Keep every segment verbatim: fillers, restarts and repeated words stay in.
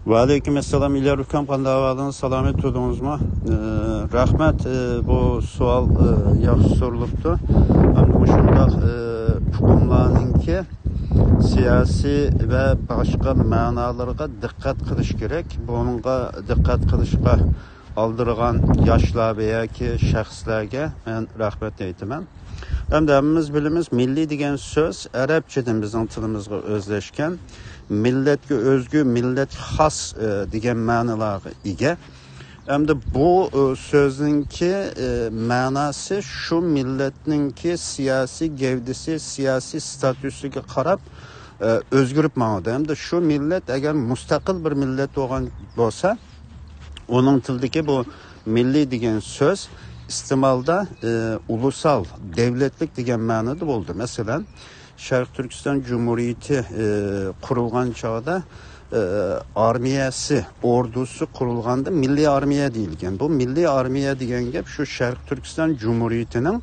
ۋەئەلەيكۇم ئەسسالام، ئىليار ئۇكام، قانداق ئەھۋالىڭىز؟ سالامەت تۇردىڭىزمۇ؟ ئى، رەھمەت، ئى، بۇ سوئال، ئى، ياخشى سورىلىپتۇ. ھەم مۇشۇنداق، ئى، ئۇقۇملارنىڭكى سىياسىي ۋە باشقا مەنالىرىغا دىققەت قىلىش كېرەك. بۇنىڭغا دىققەت قىلىشقا ئالدىرىغان ياشلار ۋە ياكى شەخسلەرگە مەن رەھمەت ئېيتىمەن. ئەمدى ھەممىمىز بىلىمىز، مىللىي دېگەن سۆز ئەرەبچىدىن بىزنىڭ تىلىمىزغا ئۆزلەشكەن. مىللەتكە ئۆزگە، مىللەتكە خاس، ئى، دېگەن مەنىلارغا ئىگە. ئەمدى بۇ، ئى، سۆزنىڭكى، ئى، مەناسى شۇ مىللەتنىڭكى سىياسىي گەۋدىسى، سىياسىي ستاتۇسىغا قاراپ، ئى، ئۆزگىرىپ ماڭىدۇ. ئەمدى شۇ مىللەت ئەگەر مۇستەقىل بىر مىللەت بولغان بولسا، ئۇنىڭ تىلىدىكى بۇ مىللىي دېگەن سۆز ئىستېمالدا، ئى، ئۇلۇسال، دەۋلەتلىك دېگەن مەنىدە بولدى. مەسىلەن، شەرقىي تۈركىستان جۇمھۇرىيىتى، ئى، قۇرۇلغان چاغدا، ئى، ئارمىيەسى، ئوردۇسى قۇرۇلغاندا مىللىي ئارمىيە دېيىلگەن. بۇ مىللىي ئارمىيە دېگەن گەپ شۇ شەرقىي تۈركىستان جۇمھۇرىيىتىنىڭ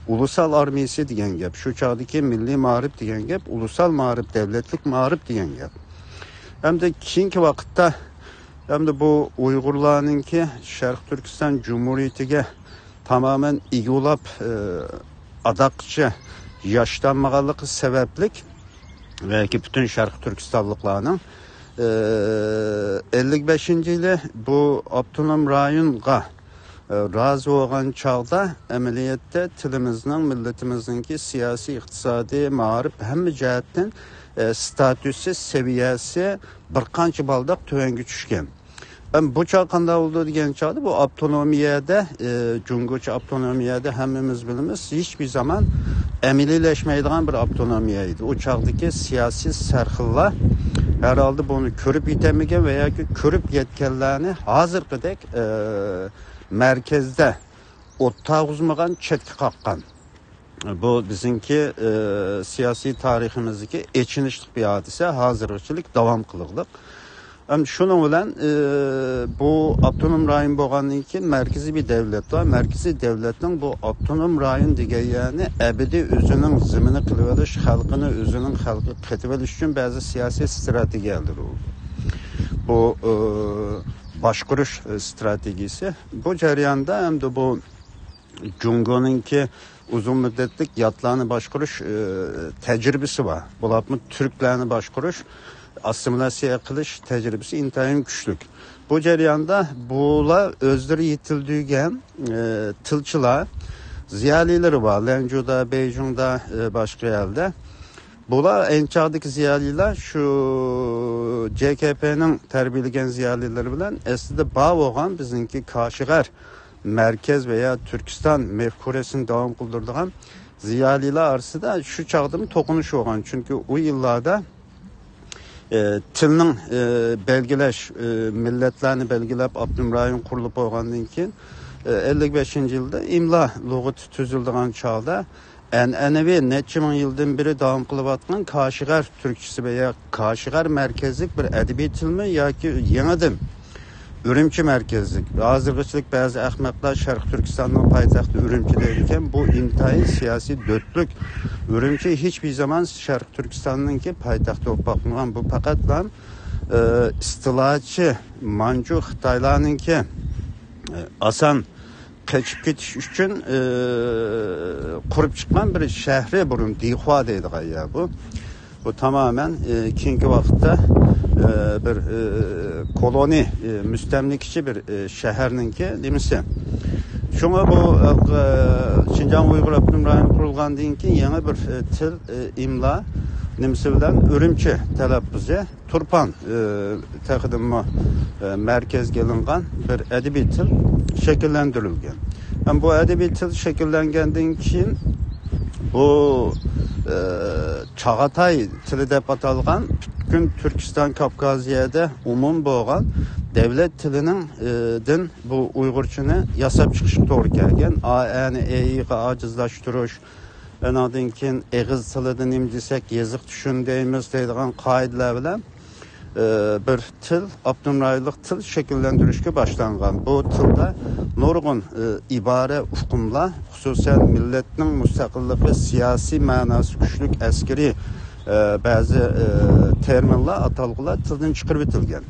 ئۇلۇسال ئارمىيىسى دېگەن گەپ. شۇ چاغدىكى مىللىي مائارىپ دېگەن گەپ ئۇلۇسال مائارىپ، دەۋلەتلىك مائارىپ دېگەن گەپ. ئەمدى كېيىنكى ۋاقىتتا، ئەمدى بۇ ئۇيغۇرلارنىڭكى شەرقىي تۈركىستان جۇمھۇرىيىتىگە تامامەن ئىگە بولاپ، ئى، ئاداققىچە ياشىتالمىغانلىقى سەۋەبلىك ۋە ياكى پۈتۈن شەرقىي تۈركىستانلىقلارنىڭ، ئى، ئەللىك بەشىنچى يىلى بۇ ئاپتونوم رايونغا، ئى، رازى بولغان چاغدا ئەمەلىيەتتە تىلىمىزنىڭ، مىللىتىمىزنىڭكى سىياسىي، ئىقتىسادىي، مائارىپ ھەممە جەھەتتىن، ئى، ستاتۇسى، سەۋىيەسى بىر قانچە بالداق تۆۋەنگە چۈشكەن. ئەم، بۇ چاغ قانداق بولىدۇ دېگەن چاغدا، بۇ ئاپتونومىيەدە، ئى، جۇڭگوچە ئاپتونومىيەدە ھەممىمىز بىلىمىز، ھېچبىر زامان ئەمەلىيلەشمەيدىغان بىر ئاپتونومىيە ئىدى. ئۇ چاغدىكى سىياسىي سەرخىللار ھەر ھالدا بۇنى كۆرۈپ يېتەلمىگەن ۋە ياكى كۆرۈپ يەتكەنلەرنى ھازىرقىدەك، ئى، مەركەزدە ئوتتۇرىغا قويمىغان، چەتكە قاققان. بۇ بىزنىڭكى، ئى، سىياسىي تارىخىمىزدىكى ئېچىنىشلىق بىر ھادىسە، ھازىرغىچىلىك داۋام قىلغلىق. ئەمدى شۇنىڭ بىلەن، ئى، بۇ ئاپتونوم رايون بولغاندىن كېيىن مەركىزىي بىر دەۋلەت بار. مەركىزىي دەۋلەتنىڭ بۇ ئاپتونوم رايون دېگەن يەرنى ئەبەدىي ئۆزىنىڭ زېمىنى قىلىۋېلىش، خەلقىنى ئۆزىنىڭ خەلقى قېتىۋېلىش ئۈچۈن بەزى سىياسىي ستراتېگىيەلىرى بولىدۇ. بۇ، ئى، باشقۇرۇش، ئى، ستراتېگىيىسى. بۇ جەرياندا ئەمدى بۇ جۇڭگونىڭكى ئۇزۇن مۇددەتلىك ياتلارنى باشقۇرۇش، ئى، تەجرىبىسى بار. بولۇپمۇ تۈركلەرنى باشقۇرۇش، ئاسسىمىلياتسىيە قىلىش تەجرىبىسى ئىنتايىن كۈچلۈك. بۇ جەرياندا بۇلار ئۆزلىرى يېتىلدۈرگەن، ئى، تىلچىلار، زىيالىيلىرى بار. لەنجۇدا، بېيجىڭدا، ئى، باشقا يەردە. بۇلار ئەينى چاغدىكى زىيالىيلار شۇ جې كې پېنىڭ تەربىيەلىگەن زىيالىيلىرى بىلەن ئەسلىدە بار بولغان بىزنىڭكى كاشغەر مەركەز ۋە يا تۈركىستان مەفكۇرىسىنى داۋام قىلدۇرىدىغان زىيالىيلار ئارىسىدا شۇ چاغدىمۇ توقۇنۇش بولغان. چۈنكى ئۇ يىللاردا، ئى، تىلنىڭ، ئى، بەلگىلەش، ئى، مىللەتلەرنى بەلگىلەپ ئاپتونوم رايون قۇرۇلۇپ بولغاندىن كېيىن، ئى، ئەللىك بەشىنچى يىلدا ئىملا لۇغىتى تۈزۈلىدىغان چاغدا ئەنئەنىۋى نەچچە مىڭ يىلدىن بېرى داۋام قىلىۋاتقان كاشغەر تۈركچىسى ۋە يا كاشغەر مەركەزلىك بىر ئەدەبىي تىلمۇ ياكى يېڭىدىن ئۈرۈمچى مەركەزلىك، ھازىرغىچىلىك بەزى ئەخمەقلەر شەرقىي تۈركىستاننىڭ پايتەختى ئۈرۈمچى دەيدىكەن، بۇ ئىنتايىن سىياسىي دۆتلۈك. ئۈرۈمچى ھېچبىر زامان شەرقىي تۈركىستاننىڭكى پايتەختى بولۇپ باقمىغان. بۇ پەقەتلا، ئى، ئىستىلاچى مانجۇ خىتايلارنىڭكى، ئى، ئاسان قېچىپ كېتىش ئۈچۈن، ئى، قۇرۇپ چىققان بىر شەھىرى، بۇرۇن دىخۇا دەيدىغان يەر بۇ. بۇ تامامەن، ئى، كېيىنكى ۋاقىتتا، ئى، بىر، ئى، كولونىي، ئى، مۇستەملىكىچى بىر، ئى، شەھەرنىڭكى نېمىسى. شۇڭا بۇ، ئى، شىنجاڭ ئۇيغۇر ئاپتونوم رايونى قۇرۇلغاندىن كېيىن يېڭى بىر، ئى، تىل، ئى، ئىملا نېمىسى بىلەن ئۈرۈمچى تەلەپپۇزى. تۇرپان، ئى، تېخىدىنمۇ، ئى، مەركەزگە ئېلىنغان بىر ئەدەبىي تىل شەكىللەندۈرۈلگەن. ھەم بۇ ئەدەبىي تىل شەكىللەنگەندىن كېيىن بۇ، ئى، چاغاتاي تىلى دەپ ئاتالغان پۈتكۈل تۈركىستان كاپكازىيەدە ئومۇمىي بولغان دەۋلەت تىلىنىڭ، ئى، دىن بۇ ئۇيغۇرچىنى ياساپ چىقىشقا توغرا كەلگەن. ئا، ئەنى، ئېيىغا ئاجىزلاشتۇرۇش، ئانىڭدىن كېيىن ئېغىز تىلىدا نېمە دېسەك، يېزىق چۈشۈن دەيمىز دەيدىغان قائىدىلەر بىلەن، ئى، بىر تىل، ئاپتونوم رايونلۇق تىل شەكىللەندۈرۈشكە باشلانغان. بۇ تىلدا نۇرغۇن، ئى، ئىبارە، ئۇقۇملار، خۇسۇسەن، مىللەتنىڭ مۇستەقىللىقى، سىياسىي مەناسى كۈچلۈك، ئەسكىرىي، ئى، بەزى، ئى، تېرمىنلار، ئاتالغۇلار تىلدىن چىقىرىۋېتىلگەن.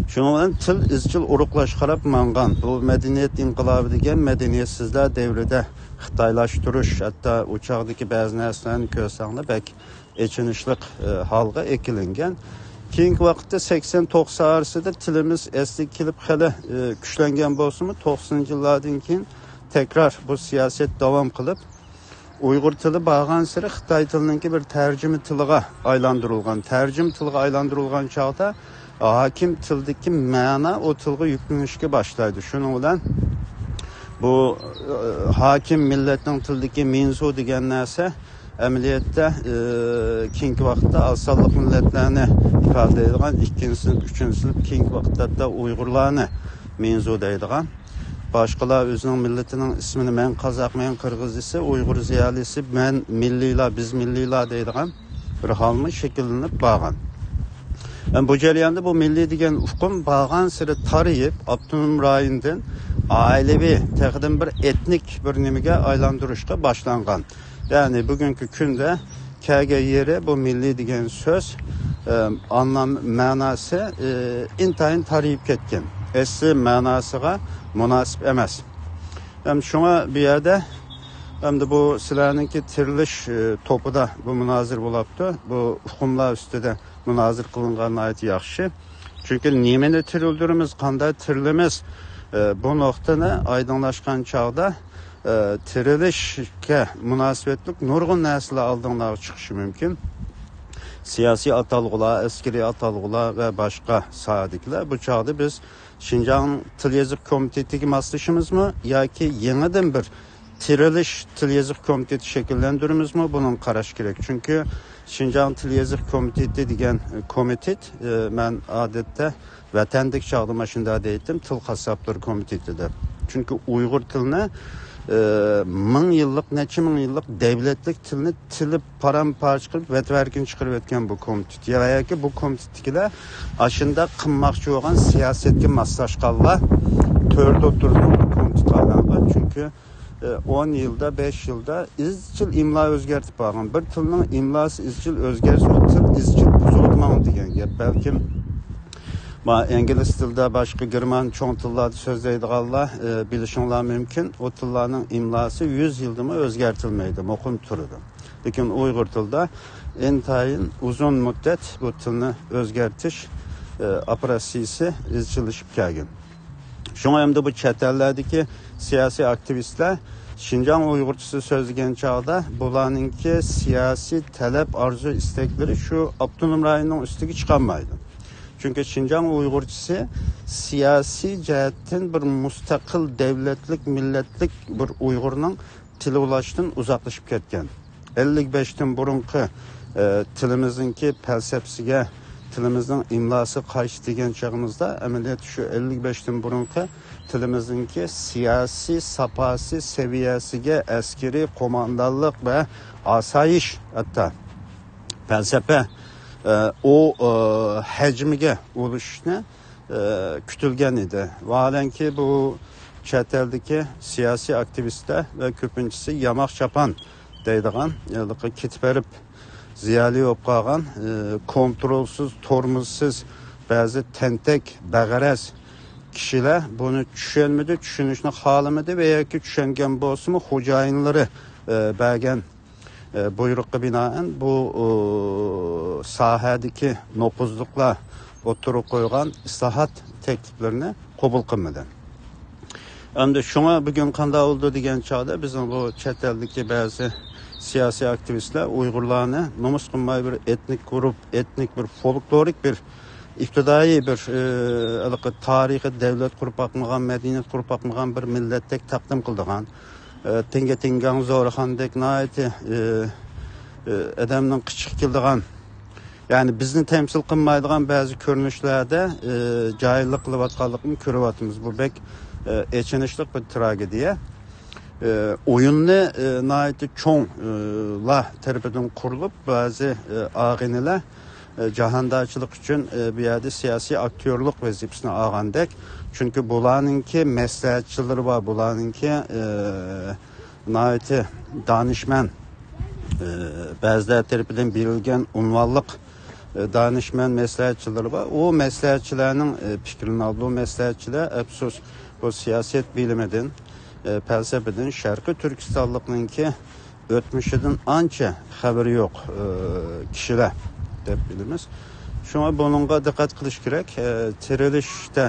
شۇنىڭ بىلەن تىل ئىزچىل ئۇرۇقلاشقا قاراپ ماڭغان. بۇ مەدەنىيەت ئىنقىلابى دېگەن مەدەنىيەتسىزلەر دەۋرىدە خىتايلاشتۇرۇش، ھەتتا ئۇ چاغدىكى بەزى نەرسىلەرنى كۆرسەڭلار بەك ئېچىنىشلىق، ئى، ھالغا ئەكېلىنگەن. كېيىنكى ۋاقىتتا سەكسەن توقسان ئارىسىدا تىلىمىز ئەسلىگە كېلىپ خېلى، ئى، كۈچلەنگەن بولسىمۇ، توقسىنىنچى يىللاردىن كېيىن تەكرار بۇ سىياسەت داۋام قىلىپ، ئۇيغۇر تىلى بارغانسېرى خىتاي تىلىنىڭكى بىر تەرجىمە تىلىغا ئايلاندۇرۇلغان. تەرجىمە تىلىغا ئايلاندۇرۇلغان چاغدا ھاكىم تىلدىكى مەنا ئۇ تىلغا يۈكلىنىشكە باشلايدۇ. شۇنىڭ بىلەن بۇ، ئى، ھاكىم مىللەتنىڭ تىلىدىكى مىنزۇ دېگەن نەرسە ئەمەلىيەتتە، ئى، كېيىنكى ۋاقىتتا ئاز سانلىق مىللەتلەرنى ئىپادىلەيدىغان، ئىككىنچى سىنىپ، ئۈچىنچى سىنىپ، كېيىنكى ۋاقىتتا ھەتتا ئۇيغۇرلارنى مىنزۇ دەيدىغان. باشقىلار ئۆزىنىڭ مىللىتىنىڭ ئىسمىنى مەن قازاق، مەن قىرغىز دېسە، ئۇيغۇر زىيالىيسى مەن مىللىيلار، بىز مىللىيلار دەيدىغان بىر ھالمۇ شەكىللىنىپ بارغان. ھەم بۇ جەرياندا بۇ مىللىي دېگەن ئۇقۇم بارغانسېرى تارىيىپ، ئاپتونوم رايوندىن ئائىلىۋى، تېخىدىن بىر ئېتنىك بىر نېمىگە ئايلاندۇرۇشقا باشلانغان. يەنى بۈگۈنكى كۈندە كەلگەن يېرى بۇ مىللىي دېگەن سۆز، ئە، ئانلام مەناسى، ئە، ئىنتايىن تارىيىپ كەتكەن. ئەسلى مەناسىغا مۇناسىپ ئەمەس. ھەم شۇڭا بۇ يەردە ئەمدى بۇ سىلەرنىڭكى تىرىلىش، ئە، توپىدا بۇ مۇنازىرە بولاپتۇ. بۇ ئۇقۇملار ئۈستىدە مۇنازىرە قىلىنغان ناھايىتى ياخشى. چۈنكى نېمىنى تىرىلدۈرىمىز، قانداق تىرىلىمىز، ئە، بۇ نۇقتىنى ئايدىڭلاشقان چاغدا، ئە، تىرىلىشكە مۇناسىۋەتلىك نۇرغۇن نەرسىلەر ئالدىڭلارغا چىقىشى مۇمكىن. سىياسىي ئاتالغۇلار، ئەسكىرىي ئاتالغۇلار ۋە باشقا ساھەدىكىلەر. بۇ چاغدا بىز شىنجاڭ تىل يېزىق كومىتېتىگە ماسلىشىمىزمۇ ياكى يېڭىدىن بىر تىرىلىش تىل يېزىق كومىتېتى شەكىللەندۈرىمىزمۇ، بۇنىڭغا قاراش كېرەك. چۈنكى شىنجاڭ تىل يېزىق كومىتېتى دېگەن، ئە، كومىتېت، ئە، مەن ئادەتتە ۋەتەندىكى چاغدا مانا شۇنداق دەيتتىم، تىل قاسساپلىرى كومىتېتى دەپ. چۈنكى ئۇيغۇر تىلىنى، ئە، مىڭ يىللىق، نەچچە مىڭ يىللىق دەۋلەتلىك تىلنى تىلىپ پارام-پارچە قىلىپ، ۋەتۋەركىنى چىقىرىۋەتكەن بۇ كومىتېت. يا ياكى بۇ كومىتېتتىكىلەر ئاشۇنداق قىلماقچى بولغان سىياسەتكە ماسلاشقانلار تۆرىدە ئولتۇرىدىغان بىر كومىتېتقا ئايلانغان. چۈنكى، ئە، ئون يىلدا، بەش يىلدا ئىزچىل ئىملا ئۆزگەرتىپ بارغان. بىر تىلنىڭ ئىملاسى ئىزچىل ئۆزگەرسە، ئۇ تىل ئىزچىل بۇزۇلۇپ ماڭىدۇ دېگەن گەپ. بەلكىم مانا ئىنگلىز تىلىدا، باشقا گېرمان چوڭ تىللاردا سۆزلەيدىغانلار، ئە، بىلىشىڭلار مۇمكىن، ئۇ تىللارنىڭ ئىملاسى يۈز يىلدىمۇ ئۆزگەرتىلمەيدۇ، مۇقىم تۇرىدۇ. لېكىن ئۇيغۇر تىلىدا ئىنتايىن ئۇزۇن مۇددەت بۇ تىلنى ئۆزگەرتىش، ئە، ئوپېراتسىيىسى ئىزچىللىشىپ كەلگەن. شۇڭا ئەمدى بۇ چەت ئەللەردىكى سىياسىي ئاكتىۋىستلار شىنجاڭ ئۇيغۇرچىسى سۆزلىگەن چاغدا بۇلارنىڭكى سىياسىي تەلەپ، ئارزۇ، ئىستەكلىرى شۇ ئاپتونوم رايوننىڭ ئۈستىگە چىقالمايدۇ. چۈنكى شىنجاڭ ئۇيغۇرچىسى سىياسىي جەھەتتىن بىر مۇستەقىل دەۋلەتلىك، مىللەتلىك بىر ئۇيغۇرنىڭ تىلى بولۇشتىن ئۇزاقلىشىپ كەتكەن. ئەللىك بەشتىن بۇرۇنقى، ئە، تىلىمىزنىڭكى پەلسەپىسىگە، تىلىمىزنىڭ ئىملاسى قايسى دېگەن چېغىمىزدا، ئەمەلىيەتتە شۇ ئەللىك بەشتىن بۇرۇنقى تىلىمىزنىڭكى سىياسىي ساپاسى، سەۋىيەسىگە، ئەسكىرىي، قوماندانلىق ۋە ئاسايىش، ھەتتا پەلسەپە، ئە، ئۇ، ئە، ھەجمىگە ئۇلىشىشنى، ئە، كۈتۈلگەن ئىدى. ۋاھالەنكى، بۇ چەت ئەلدىكى سىياسىي ئاكتىۋىستلار ۋە كۆپىنچىسى ياماق چاپان دەيدىغان، ھېلىقى كېتىپ بېرىپ زىيالىي بولۇپ قالغان، ئە، كونترولسىز، تورمۇزسىز بەزى تەنتەك، بەغەرەز كىشىلەر بۇنى چۈشەنمىدى، چۈشىنىشنى خالىمىدى ۋە ياكى چۈشەنگەن بولسىمۇ، خوجايىنلىرى، ئە، بەرگەن ئە، بۇيرۇققا بىنائەن بۇ، ئۇ، ساھەدىكى نوپۇزلۇقلار ئوتتۇرىغا قويغان ئىسلاھات تەكلىپلىرىنى قوبۇل قىلمىدى. ئەمدى شۇڭا بۈگۈن قانداق بولدى دېگەن چاغدا، بىزنىڭ بۇ چەت ئەلدىكى بەزى سىياسىي ئاكتىۋىستلار ئۇيغۇرلارنى نومۇس قىلماي بىر ئېتنىك گۇرۇپ، ئېتنىك بىر فولكلورىك بىر ئىپتىدائىي بىر، ئە، ھېلىقى تارىخىي دەۋلەت قۇرۇپ باقمىغان، مەدەنىيەت قۇرۇپ باقمىغان بىر مىللەتتەك تەقدىم قىلىدىغان، ئە، تىڭگە تىڭگاڭ زورخاندەك ناھايىتى، ئە، ئە، ئادەمنىڭ قىچىقى كېلىدىغان، يەنى بىزنى تەمسىل قىلمايدىغان بەزى كۆرۈنۈشلەردە، ئە، جاھىللىق قىلىۋاتقانلىقىنى كۆرۈۋاتىمىز. بۇ بەك، ئە، ئېچىنىشلىق بىر تراگېدىيە. ئە، ئويۇننى، ئە، ناھايىتى چوڭ، ئە، لار تەرىپىدىن قۇرۇلۇپ، بەزى، ئە، ئاغىنىلەر ئە، جاھاندارچىلىق ئۈچۈن، ئە، بۇ يەردە سىياسىي ئاكتيورلۇق ۋەزىپىسىنى ئالغاندەك. چۈنكى بۇلارنىڭكى مەسلىھەتچىلىرى بار، بۇلارنىڭكى، ئە، ناھايىتى دانىشمەن، ئە، بەزىلەر تەرىپىدىن بېرىلگەن ئۇنۋانلىق، دانىشمەن مەسلىھەتچىلىرى بار. ئۇ مەسلىھەتچىلەرنىڭ پىكرىنى ئالدى. ئۇ مەسلىھەتچىلەر، ئەپسۇس، بۇ سىياسەت بىلىمىدىن، پەلسەپىدىن شەرقىي تۈركىستانلىقنىڭكى ئۆتمۈشىدىن ئانچە خەۋىرى يوق كىشىلەر دەپ بىلىمىز. شۇڭا بۇنىڭغا دىققەت قىلىش كېرەك. تىرىلىشتە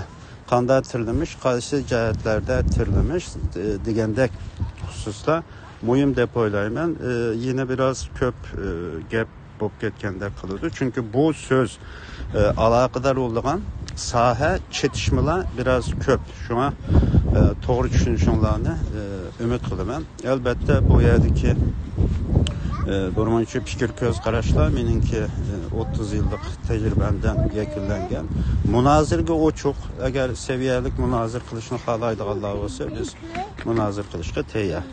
قانداق تىرىلىمىش، قايسى جەھەتلەردە تىرىلىمىش دېگەندەك خۇسۇسلار مۇھىم دەپ ئويلايمەن. يەنە بىراز كۆپ گەپ بولۇپ كەتكەندەك قىلىدۇ. چۈنكى بۇ سۆز ئالاقىدار بولىدىغان ساھە چېتىشمىلار بىراز كۆپ. شۇڭا توغرا چۈشىنىشىڭلارنى ئۈمىد قىلىمەن. ئەلبەتتە، بۇ يەردىكى بىرمۇنچە پىكىر، كۆز قاراشلار مېنىڭكى ئوتتۇز يىللىق تەجرىبەمدىن يەكۈنلەنگەن. مۇنازىرىگە ئوچۇق، ئەگەر سەۋىيەلىك مۇنازىرە قىلىشنى خالايدىغانلار بولسا، بىز مۇنازىرە قىلىشقا تەييار.